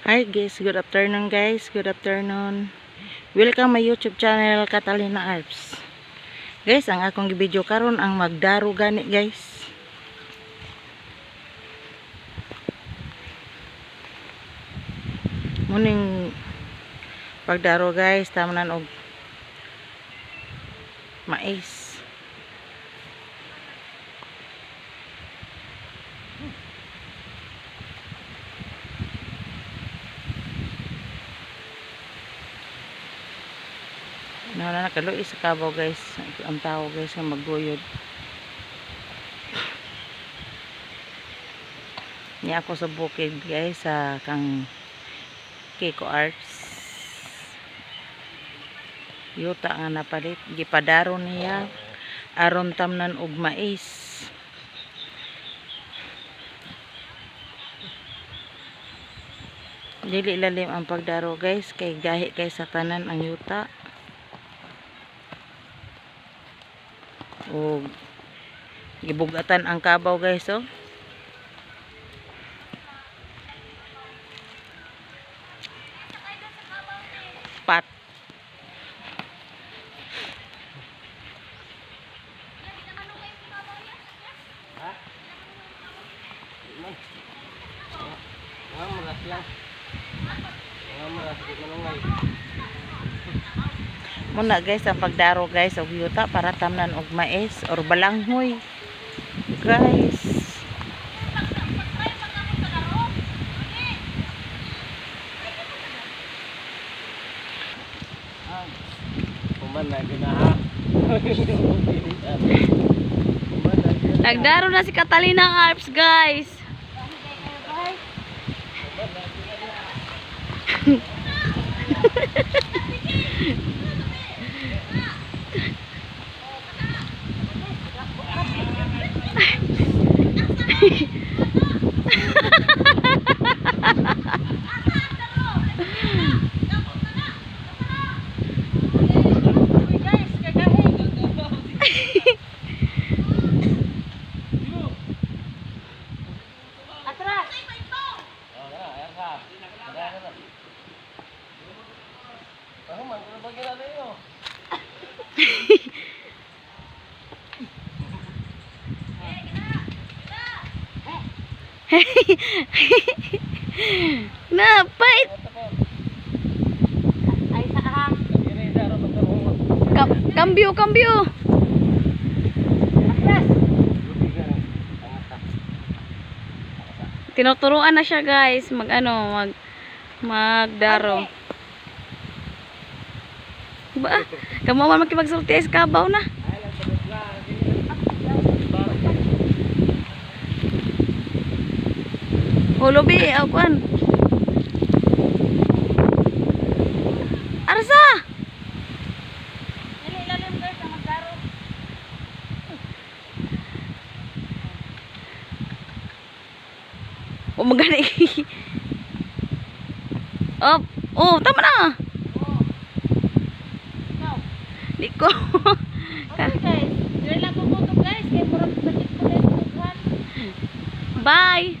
Hi guys, good afternoon guys, good afternoon. Welcome my YouTube channel, Catalina Arps. Guys, ang akong video karon ang magdaro gani, guys. Muning pagdaro, guys, tamnan og mais. Na na nakaluoy sa kabaw, guys, ang tao, guys, nga magguyod. Niya ako sa bukid, guys, sa kang Kiko Arts. Yuta nga napalit, gipadaro niya aron tamnan og mais. Dili lalim ang pagdaro, guys, kay gahi kay sa tanan ang yuta. O gibugatan ang kabaw, guys, oh. Pat. Muna, guys, ang pagdaro, guys, og yuta para tamnan og mais or balanghoy, guys. Nagdaro na si Catalina Arps, guys. Atras. Na, pait. Ay sa ahang. Kambyo, kambyo. Atras. Tinuturuan na siya, guys, mag ano, magdaro. Ba, kamo man makipagsulti sa kabaw na. Hulubi, aw kuan. Arsa! Dili lalim, guys, ang magdaro. O magani. Oh, oh, tama na. Ikaw. Di ko. Okay, guys. Dili lang ko gutom, guys, kay murag sakit ko, guys, dughan. Bye.